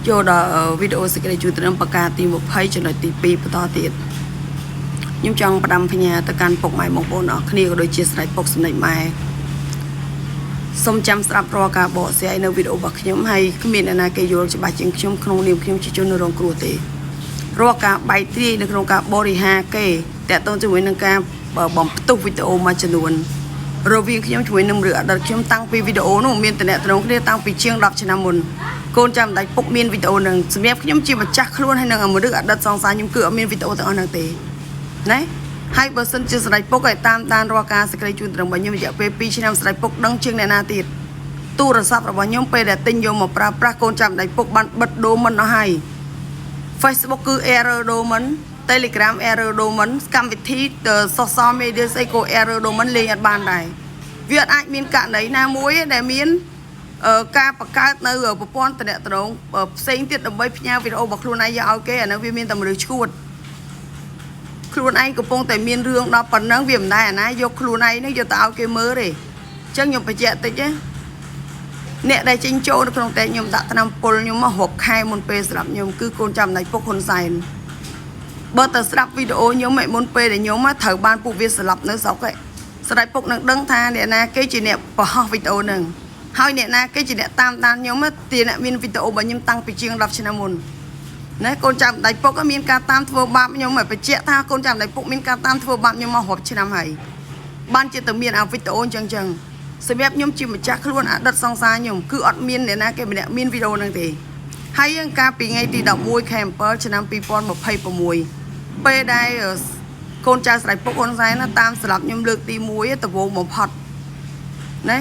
ចូលដល់វីដេអូសេចក្តីជួយត្រឹមប្រការទី20ចំណុចទី2បន្តទៀតខ្ញុំចង់ផ្ដាំផ្ញើទៅកាន់ពុកម៉ែបងប្អូនអរគ្នាក៏ដូចជាស្រេចពុកសម្ដេចម៉ែសូមចាំស្ដាប់រាល់ការបកស្រាយនៅវីដេអូរបស់ខ្ញុំហើយគ្មានអ្នកណាគេយល់ច្បាស់ជាងខ្ញុំក្នុងនាមខ្ញុំជាជនរងគ្រោះទេរាល់ការបែកធ្លាយនៅក្នុងការបរិហាគេតាក់ទងជាមួយនឹងការបំផ្ទុះវីដេអូមួយចំនួនរវាងខ្ញុំជាមួយនឹងឬអតីតខ្ញុំតាំងពីវីដេអូនោះមានតំណែងគ្នាតាំងពីជាង10ឆ្នាំមុនកូនចាំដាច់ពុកមានវីដេអូនឹងសម្រាប់ខ្ញុំជាម្ចាស់ខ្លួនហើយនឹងមនុស្សអតីតសង្សារខ្ញុំគឺអត់មានវីដេអូទាំងអស់ហ្នឹងទេណាហើយបើសិនជាស្រេចពុកឲ្យតាមដានរាល់ការសេចក្តីជូនត្រឹមរបស់ខ្ញុំរយៈពេល2ឆ្នាំស្រេចពុកដឹងជាងអ្នកណាទៀតទូរស័ព្ទរបស់ខ្ញុំពេលដែលទិញយកមកប្រើប្រាស់កូនចាំដាច់ពុកបានបិទដូមិនអស់ហើយ Facebook គឺ error domain Telegram error domain កម្មវិធី social media ស្អីក៏ error domain លេងអត់បានដែរវាអត់អាចមានករណីណាមួយដែលមានការបង្កើតនៅប្រព័ន្ធតំណែងផ្សេងទៀតដើម្បីផ្ញើវីដេអូរបស់ខ្លួនឯងយកឲ្យគេអានោះវាមានតែមនុស្សឈួតខ្លួនឯងកំពុងតែមានរឿងដល់ប៉ុណ្ណឹងវាមិនដែរអាណាយកខ្លួនឯងនេះយកទៅឲ្យគេមើលទេអញ្ចឹងខ្ញុំបញ្ជាក់តិចណាអ្នកដែលចេញចូលនៅក្នុងតែខ្ញុំដាក់ថ្នាំពុលខ្ញុំមករាប់ខែមុនពេលស្រាប់ខ្ញុំគឺកូនចាំដៃពុកហ៊ុនសែនបើតើស្រាប់វីដេអូខ្ញុំឯមុនពេលដែលខ្ញុំត្រូវបានពួកវាស្លាប់នៅស្រុកឯស្ដេចពុកនឹងដឹងថាអ្នកណាគេជាអ្នកបង្ហោះវីដេអូហ្នឹងហើយអ្នកណាគេជាអ្នកតាមដានខ្ញុំទីអ្នកមានវីដេអូរបស់ខ្ញុំតាំងពីជាង10ឆ្នាំមុនណាកូនចាំដៃពុកមានការតាមធ្វើបាបខ្ញុំឲ្យបញ្ជាក់ថាកូនចាំដៃពុកមានការតាមធ្វើបាបខ្ញុំមករាប់ឆ្នាំហើយបានជាតែមានអាវីដេអូអញ្ចឹងចឹងសម្រាប់ខ្ញុំជាម្ចាស់ខ្លួនអតីតសង្សារខ្ញុំគឺអត់មានអ្នកណាគេម្នាក់មានវីដេអូហ្នឹងទេហើយយើងកាលពីថ្ងៃទី11ខែ7ឆ្នាំ2026ពេលដែលកូនចៅស្រេចពុកហ៊ុនសែនតាមស្លាប់ខ្ញុំលើកទី1ដំបូងបំផុតណា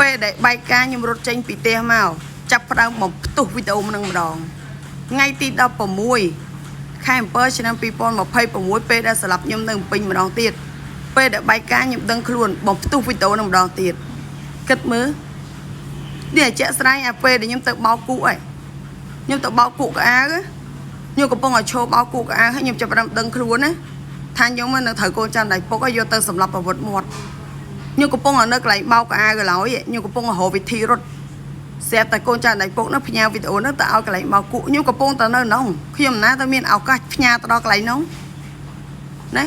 ពេលដែលបែកការខ្ញុំរត់ចេញពីផ្ទះមកចាប់ផ្ដើមបំផ្ទុះវីដេអូនឹងម្ដងថ្ងៃទី16ខែ7ឆ្នាំ2026ពេលដែលស្លាប់ខ្ញុំនៅពេញម្ដងទៀតពេលដែលបែកការខ្ញុំដឹងខ្លួនបំផ្ទុះវីដេអូនឹងម្ដងទៀតគិតមើលនេះជាក់ស្ដែងអាពេលដែលខ្ញុំទៅបោកគក់ឯងខ្ញុំទៅបោកគក់កៅអៅខ្ញុំកំពុងឲ្យឈោបោកគក់កៅអៅហើយខ្ញុំចាប់ផ្ដើមដឹងខ្លួនណាថាខ្ញុំនឹងត្រូវកូនចាំដៃពុកឲ្យយកទៅសម្លាប់ប្រវត្តិមាត់ខ្ញុំកំពុងឲ្យនៅកន្លែងបោកកៅអៅកន្ឡើយខ្ញុំកំពុងរកវិធីរត់ស្រាប់តែកូនចាំដៃពុកនោះផ្ញើវីដេអូនោះទៅឲ្យកន្លែងបោកគក់ខ្ញុំកំពុងតែនៅនោះខ្ញុំណាទៅមានឱកាសផ្ញើទៅដល់កន្លែងនោះណា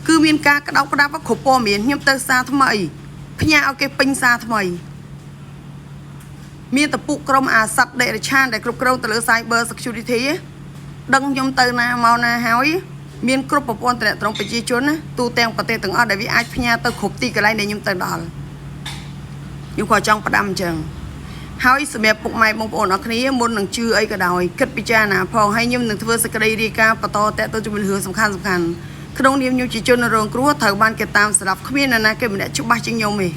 គឺមានការក្តោបក្តាប់គ្រប់ព័ត៌មានខ្ញុំទៅសារថ្មីផ្ញើឲ្យគេពេញសារថ្មីមានតពុកក្រុមអាសត្វដេរឆានដែលគ្រប់គ្រងទៅលើ Cyber Security ដឹងខ្ញុំទៅណាមកណាហើយមានគ្រប់ប្រព័ន្ធតំណប្រជាជនណាទូទាំងប្រទេសទាំងអស់ដែលវាអាចផ្ញើទៅគ្រប់ទីកន្លែងដែលខ្ញុំទៅដល់ខ្ញុំក៏ចង់ផ្ដាំអញ្ចឹងហើយសម្រាប់ពុកម៉ែបងប្អូនអរគ្នាមុននឹងជឿអីក៏ដោយគិតពិចារណាផងហើយខ្ញុំនឹងធ្វើសេចក្តីរាយការណ៍បន្តតទៅជាមួយរឿងសំខាន់សំខាន់ក្នុងនាមខ្ញុំជាជនរងគ្រោះត្រូវបានគេតាមស្លាប់គ្មាននរណាគេម្នាក់ច្បាស់ជាងខ្ញុំទេ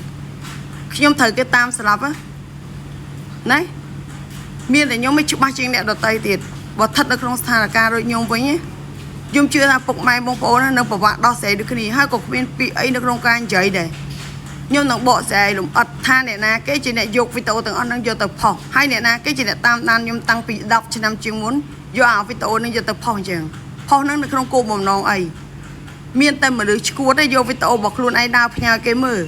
ខ្ញុំត្រូវគេតាមស្លាប់ណាមានតែខ្ញុំមិនច្បាស់ជាងអ្នកដទៃទៀតបើស្ថិតនៅក្នុងស្ថានភាពដូចខ្ញុំវិញខ្ញុំជឿថាពុកម៉ែបងប្អូននឹងប្រវាក់ដោះស្រាយដូចគ្នាហើយក៏គ្មានពាក្យអីនៅក្នុងការនិយាយដែរខ្ញុំនឹងបកស្រាយលំអិតថាអ្នកណាគេជាអ្នកយកវីដេអូទាំងអស់ហ្នឹងយកទៅផុសហើយអ្នកណាគេជាអ្នកតាមដានខ្ញុំតាំងពី10ឆ្នាំជាងមុនយកអាវីដេអូហ្នឹងយកទៅផុសអញ្ចឹងផុសហ្នឹងនៅក្នុងគោលបំណងអីមានតែមនុស្សឈួតទេយកវីដេអូរបស់ខ្លួនឯងដើរផ្ញើគេមើល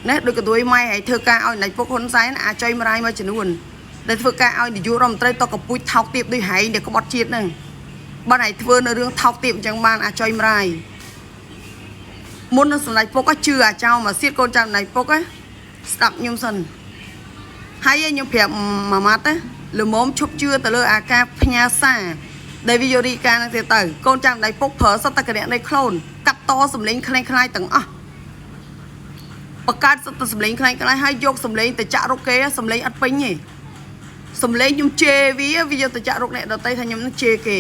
ណាដូចកដួយម៉ែឲ្យធ្វើការឲ្យណៃពុកហ៊ុនសែនអាចុយមរាយមួយចំនួនដែលធ្វើការឲ្យនាយករដ្ឋមន្ត្រីតកពូជថោកទាបដូចហែងដែលក្បត់ជាតិហ្នឹងបានឲ្យធ្វើនៅរឿងថោកទាបអញ្ចឹងបានអាចុយមរាយមុននឹងសម្ដេចពុកជឿអាចោមកសៀតកូនចាំសម្ដេចពុកស្ដាប់ខ្ញុំសិនហើយខ្ញុំប្រាប់មួយម៉ាត់ណាលមមឈប់ជឿទៅលើអាការផ្ញើសារដែលវាយរីការនឹងទៀតទៅកូនចាំសម្ដេចពុកប្រើសត្វតកៈនៃខ្លួនកាត់តសម្លេងคล้ายៗទាំងអស់បង្កើតសត្វតែសម្លេងคล้ายៗហើយយកសម្លេងទៅចាក់រុកគេសម្លេងអត់ពេញទេសម្លេងខ្ញុំជេរវាវាយកទៅចាក់រុកអ្នកដតីថាខ្ញុំនឹងជេរគេ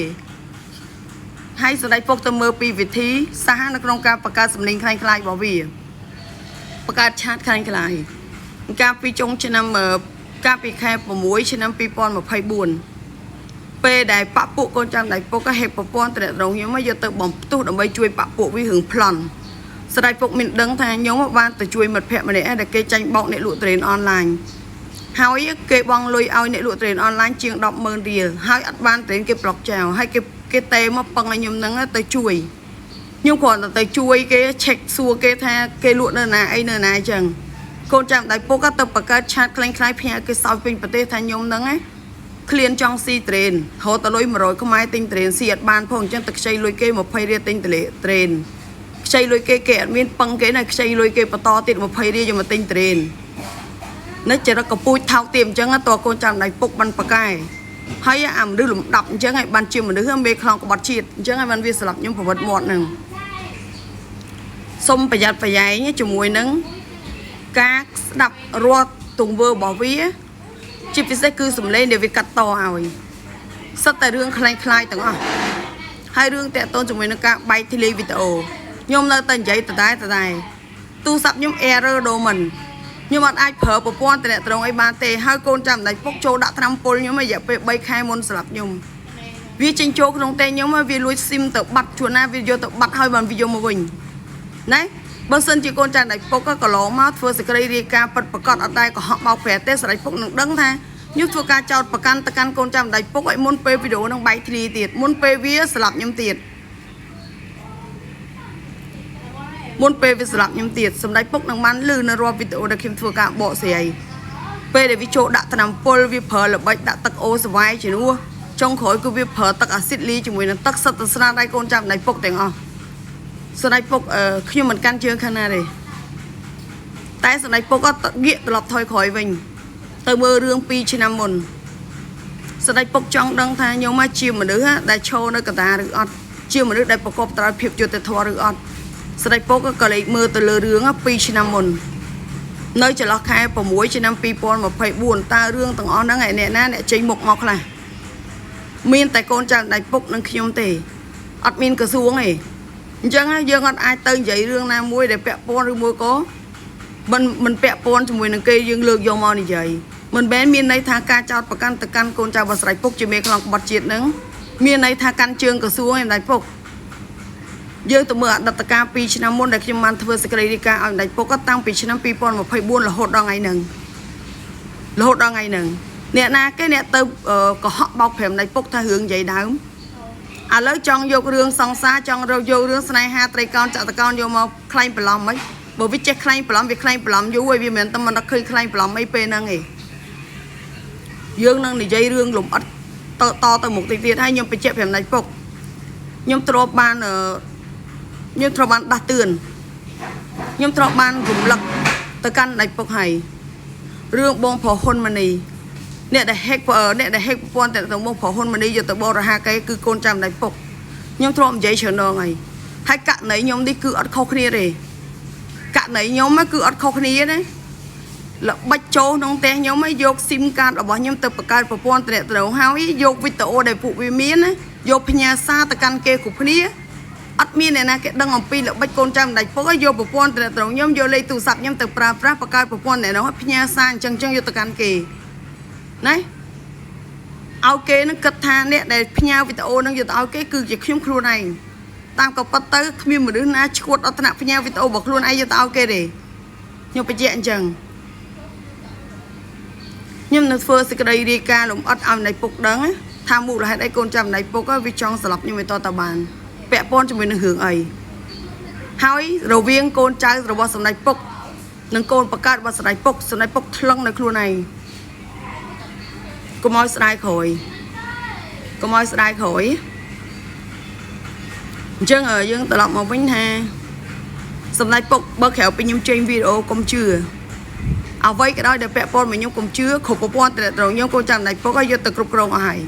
ហើយសម្ដេចពុកទៅមើលពីវិធីសាស្ត្រនៅក្នុងការបង្កើតសម្លេងคล้ายៗរបស់វាបង្កើត chat คล้ายៗកាលពីចុងឆ្នាំកាលពីខែ6ឆ្នាំ2024ពេលដែលបពពួកកូនចាំដៃពុកហេតុប្រព័ន្ធត្រែត្រងខ្ញុំយកទៅបំផ្ទុះដើម្បីជួយបពពួកវារឿងប្លន់ស្ដេចពុកមានដឹងថាខ្ញុំបានទៅជួយមិត្តភ័ក្តិម្នាក់ដែលគេចាញ់បោកអ្នកលក់ត្រេនអនឡាញហើយគេបង់លុយឲ្យអ្នកលក់ត្រេនអនឡាញជាង100,000រៀលហើយអត់បានត្រេនគេប្លុកចោលហើយគេគេតេមកពឹងឲ្យខ្ញុំនឹងទៅជួយខ្ញុំគ្រាន់តែទៅជួយគេ check សួរគេថាគេលក់នៅណាអីនៅណាអញ្ចឹងកូនចាំដៃពុកទៅបង្កើត chat ក្លែងក្លាយផ្ញើគេសោយពេញប្រទេសថាខ្ញុំនឹងណា ឃ្លានចង់ស៊ីត្រេនហូតទៅលុយ100ខ្មែរទិញត្រេនស៊ីអត់បានផងអញ្ចឹងទៅខ្ចីលុយគេ20រៀលទិញតលេត្រេនខ្ចីលុយគេគេអត់មានពឹងគេណាខ្ចីលុយគេបន្តទៀត20រៀលយកមកទិញត្រេននេះចរិតកពូចថោកទៀតអញ្ចឹងតើកូនចាំដៃពុកបានប៉កែហើយអាមនុស្សលំដាប់អញ្ចឹងឲ្យបានជាមនុស្សមេខ្លោងក្បត់ជាតិអញ្ចឹងឲ្យបានវាស្លាប់ខ្ញុំប្រវត្តិមាត់ហ្នឹងសូមប្រយ័ត្នប្រយែងជាមួយនឹងការស្ដាប់រាល់ទង្វើរបស់វាជាពិសេសគឺសំឡេងដែលវាកាត់តឲ្យសិតតែរឿងคล้ายៗទាំងអស់ហើយរឿងតាក់ទងជាមួយនឹងការបែកធ្លាយវីដេអូខ្ញុំនៅតែនិយាយដដែលដដែលទូរស័ព្ទខ្ញុំ error ដូមិនខ្ញុំអត់អាចប្រើប្រព័ន្ធតំណត្រងអីបានទេហើយកូនចាំដៃពុកចូលដាក់ត្រាំពុលខ្ញុំរយៈពេល3ខែមុនស្លាប់ខ្ញុំវាចេញចូលក្នុងទេខ្ញុំវាលួចស៊ីមទៅបាត់ជួនណាវាយកទៅបាត់ហើយបានវាយកមកវិញណាបើសិនជាកូនចាន់ដៃពុកក៏កន្លងមកធ្វើសេចក្តីរាយការណ៍ពិតប្រកបអត់ដែរកុហកបោកប្រាស់ទេស្រីពុកនឹងដឹងថាខ្ញុំធ្វើការចោតប្រកាន់ទៅកាន់កូនចាំដៃពុកឲ្យមុនពេលវីដេអូនឹងបែកធ្លាយទៀតមុនពេលវាស្លាប់ខ្ញុំទៀតមុនពេលវាស្លាប់ខ្ញុំទៀតសម្ដេចពុកនឹងបានលឺនៅរាល់វីដេអូដែលខ្ញុំធ្វើការបកស្រាយពេលដែលវាចូលដាក់ថ្នាំពុលវាប្រើល្បិចដាក់ទឹកអូសវ៉ៃជំនួសចុងក្រោយគឺវាប្រើទឹកអាស៊ីតលីជាមួយនឹងទឹកសិតទៅស្នាដៃកូនចាំដៃពុកទាំងអស់សម្ដេចពុកខ្ញុំមិនកាន់ជើងខាងណាទេតែសម្ដេចពុកក៏ងាកត្រឡប់ថយក្រោយវិញទៅមើលរឿង2ឆ្នាំមុនសម្ដេចពុកចង់ដឹងថាខ្ញុំមកជាមនុស្សដែលឈរនៅកណ្ដាលឬអត់ជាមនុស្សដែលប្រកបដោយភាពយុត្តិធម៌ឬអត់សម្ដេចពុកក៏លេចមើលទៅលើរឿង2ឆ្នាំមុននៅចន្លោះខែ6ឆ្នាំ2024តើរឿងទាំងអស់ហ្នឹងឯអ្នកណាអ្នកចេញមុខមកខ្លះមានតែកូនចៅដៃពុកនិងខ្ញុំទេអត់មានក្រសួងទេអញ្ចឹងយើងអត់អាចទៅនិយាយរឿងណាមួយដែលពាក់ព័ន្ធឬមួយក៏មិនពាក់ព័ន្ធជាមួយនឹងគេយើងលើកយកមកនិយាយមិនមែនមានន័យថាការចោតប្រកាន់ទៅកាន់កូនចៅបស្រីពុកជាមេខ្លោងក្បត់ជាតិនឹងមានន័យថាកាន់ជើងក្រសួងឯម្ដាយពុកយើងទៅមើលអតីតកាល2ឆ្នាំមុនដែលខ្ញុំបានធ្វើសេចក្តីរាយការណ៍ឲ្យម្ដាយពុកតាំងពីឆ្នាំ2024រហូតដល់ថ្ងៃហ្នឹងរហូតដល់ថ្ងៃហ្នឹងអ្នកណាគេអ្នកទៅកុហកបោកប្រាំម្ដាយពុកថារឿងនិយាយដើមឥឡូវចង់យករឿងសង្សារចង់យករឿងស្នេហាត្រីកោណចតកោណយកមកក្លែងបន្លំហ្មងបើវាចេះក្លែងបន្លំវាក្លែងបន្លំយូរហើយវាមិនមែនតែមិនដល់ឃើញក្លែងបន្លំអីពេលហ្នឹងឯងយើងនឹងនិយាយរឿងលំអិតតតទៅមុខតិចទៀតហើយខ្ញុំបញ្ជាក់ប្រាប់ណៃពុកខ្ញុំទ្របបានខ្ញុំទ្របបានដាស់តឿនខ្ញុំទ្របបានរំលឹកទៅកាន់ណៃពុកហើយរឿងបងប្រុសហ៊ុនម៉ាណីអ្នកដែលហេកអ្នកដែលហេកប្រព័ន្ធទៅបងប្រុសហ៊ុនម៉ាណីយកទៅបរិហាកេគឺកូនចាំណៃពុកខ្ញុំធ្លាប់និយាយច្រើនដងហើយហើយករណីខ្ញុំនេះគឺអត់ខុសគ្នាទេករណីខ្ញុំគឺអត់ខុសគ្នាណាល្បិចចូលក្នុងផ្ទះខ្ញុំឲ្យយកស៊ីមកាតរបស់ខ្ញុំទៅបង្កើតប្រព័ន្ធទំនាក់ទំនងហើយយកវីដេអូដែលពួកវាមានណាយកផ្ញើសារទៅកាន់គេគ្រប់គ្នាអត់មានអ្នកណាគេដឹងអំពីល្បិចកូនចាំដាច់ពុកឲ្យយកប្រព័ន្ធទំនាក់ទំនងខ្ញុំយកលេខទូរស័ព្ទខ្ញុំទៅប្រើប្រាស់បង្កើតប្រព័ន្ធទំនាក់ទំនងឲ្យផ្ញើសារអញ្ចឹងអញ្ចឹងយកទៅកាន់គេណាឲ្យគេនឹងគិតថាអ្នកដែលផ្ញើវីដេអូនឹងយកទៅឲ្យគេគឺជាខ្ញុំខ្លួនឯងតាមក៏ប៉ុតទៅគ្មានមនុស្សណាឈួតអត់ថ្នាក់ផ្ញើវីដេអូរបស់ខ្លួនឯងយកទៅឲ្យគេទេខ្ញុំបញ្ជាក់អញ្ចឹងខ្ញុំនៅធ្វើសេចក្តីរាយការណ៍លម្អិតឲ្យណៃពុកដឹងថាមូលហេតុអីកូនចាំណៃពុកវាចង់ស្លាប់ខ្ញុំឲ្យតតបានពាក់ព័ន្ធជាមួយនឹងរឿងអីហើយរវាងកូនចៅរបស់សម្ដេចពុកនិងកូនបង្កើតរបស់សម្ដេចពុកសម្ដេចពុកថ្លឹងនៅខ្លួនឯងកុំឲ្យស្ដាយក្រោយកុំឲ្យស្ដាយក្រោយអញ្ចឹងយើងត្រឡប់មកវិញថាសម្ដេចពុកបើក្រៅពីខ្ញុំចេញវីដេអូកុំជឿអ្វីក៏ដោយដែលពាក់ព័ន្ធមកខ្ញុំកុំជឿគ្រប់ប្រព័ន្ធត្រង់ខ្ញុំកូនចាំដៃពុកឲ្យយកទៅគ្រប់គ្រងអស់ហើយ